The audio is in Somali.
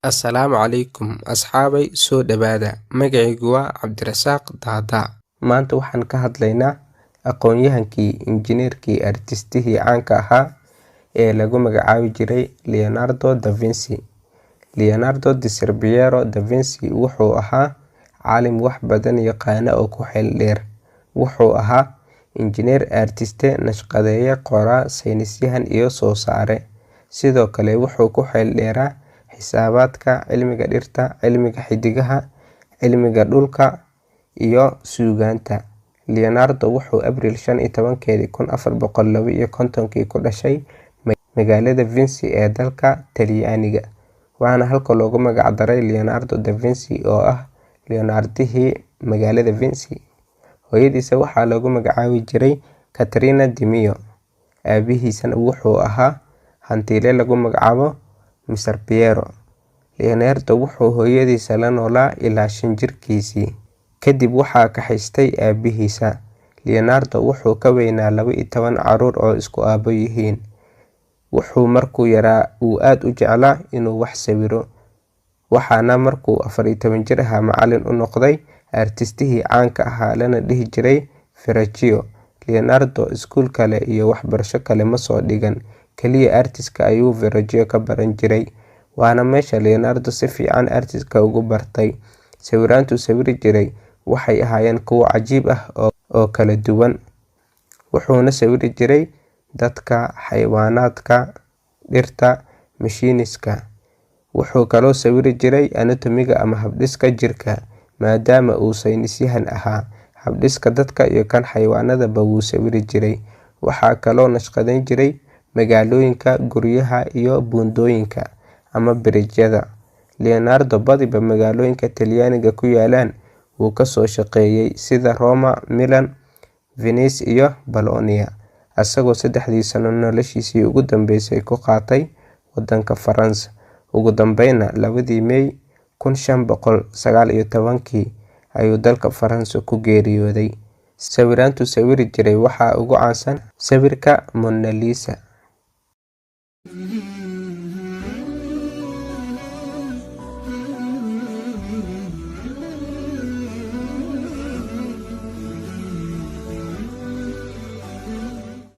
Assalaamu calaykum asxaabay, soo dhawaada. Magacaygu waa Cabdirasaaq Daadaa. Maanta waxaan ka hadlaynaa aqoon-yahankii, injineerkii, artistihii caanka ahaa ee lagu magacaabi jiray Leonardo da Vinci. Leonardo di Ser Piero da Vinci wuxuu ahaa caalim wax badan yaqaana oo ku xeel dheer. Wuxuu ahaa injineer, artiste, nashqadeeye, qoraa, saynisyahan iyo soo saare. Sidoo kale wuxuu ku xeel dheeraa xisaabaadka, cilmiga dhirta, cilmiga xiddigaha, cilmiga dhulka iyo suugaanta. Leonardo wuxuu Abriil 15-keedii 1452 ku dhashay magaalada Vinci ee dalka Talyaaniga, waana halka loogu magac daray Leonardo da Vinci oo ah Leonardihii magaalada Vinci. Hooyadiisa waxaa lagu magacaabi jiray Caterina di Meo, aabihiisana wuxuu ahaa hantiile lagu magacaabo Messer Piero. Leonardo wuxuu hooyadiisa la noolaa ilaa 5 jirkiisii, kadib waxaa kaxaystay aabihiisa. Leonardo wuxuu ka weynaa 12 carruur oo isku aabbo yihiin. Wuxuu markuu yaraa uu aad u jeclaa inuu wax sawiro, waxaana markuu 14 jir ahaa macallin u noqday artistihii caanka ahaa lana dhihi jiray Verrocchio. Leonardo iskuul kale iyo waxbarasho kale ma soo dhigan, kaliya artiska ayuu Verrocchio ka baran jiray. Waana meesha Leonardo si fiican artiska ugu bartay. Sawiraantuu sawiri jiray waxay ahaayeen kuwo cajiib ah oo kala duwan. Wuxuuna sawiri jiray dadka, xayawaanaadka, dhirta, mashiiniska. Wuxuu kaloo sawiri jiray anatomiga ama habdhiska jirka, maadaama uu saynisyahan ahaa. Habdhiska dadka iyo kan xayawaanadaba wuu sawiri jiray. Waxaa kaloo nashqadeyn jiray magaalooyinka, guryaha iyo buundooyinka ama biriijyada. Leonardo badiba magaalooyinka Talyaaniga ku yaalaan wuu ka soo shaqeeyay, sida Roma, Milan, Venice iyo Bologna, asagoo 3dii sano noloshiisii ugu dambeysay ku qaatay wadanka Faransa. Ugu dambeynna 2dii May 1519 ayuu dalka Faransa ku geeriyooday. Sawiraantuu sawiri jiray waxaa ugu caansan sawirka Mona Lisa.